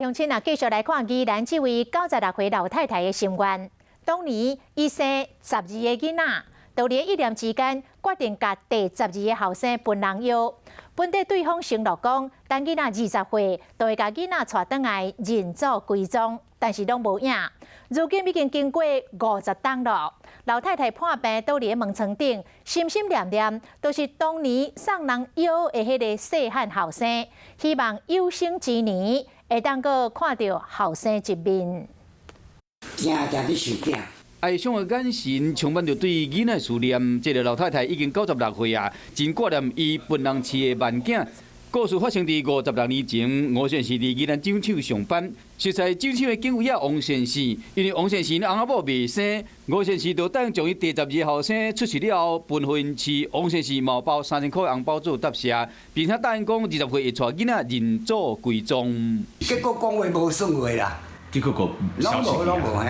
鄉親啊，繼續來看宜蘭這位96歲老太太的心願。當年伊生十二个囡仔，到咧一念之間，決定共第十二个後生分人藥。本底對方承諾講，等囡仔20歲，就會共囡仔帶轉來認祖歸宗，但是攏無影。如今已經經過50冬了，老太太破病倒佇門床頂，心心念念都是當年送人藥的彼個細漢後生，希望有生之年會當閣看著後生一面。定定咧想囝。哀傷的眼神充滿著對囡仔思念。這个老太太已經96歲啊，真掛念伊分人飼的萬囝。故事發生佇56年前，吳先生佇宜蘭酒廠上班。熟似酒廠的警衛仔王先生，因為王先生翁仔某未生，吳先生就答應將伊第十二个後生出世了後分予𪜶飼。王先生嘛包3000箍紅包做答謝，並且答應講20歲會帶囡仔認祖歸宗。結果講話無算話啦。結果個攏無攏無嘿。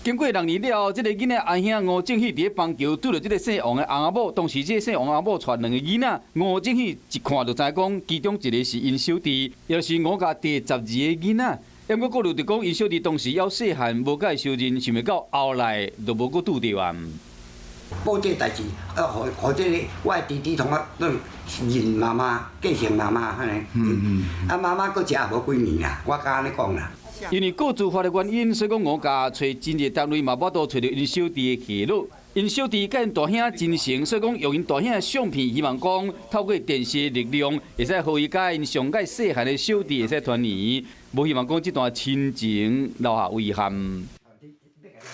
經過6年了後，這个囡仔阿兄吳正喜佇咧邦橋拄著這个姓王的翁仔某，當時這个姓王翁仔某帶兩个囡仔，吳正喜一看就知講，其中一个是𪜶小弟，也是吳家第十二个囡仔。毋過顧慮著講，𪜶小弟當時猶細漢，無共伊相認，想袂到後來就無閣拄著啊。報這代誌，啊，予予這个我的弟弟同我認媽媽，繼承媽媽按呢。啊，媽媽閣食也無幾年啦，我敢按呢講啦。因為個資法的原因，所以講吳家揣真濟單位嘛，無法度揣著𪜶小弟的下落。𪜶小弟佮𪜶大兄真誠，所以講用𪜶大兄的相片，希望講透過電視的力量，會使予伊佮𪜶上蓋細漢的小弟會使團圓。無希望講這段親情留下遺憾。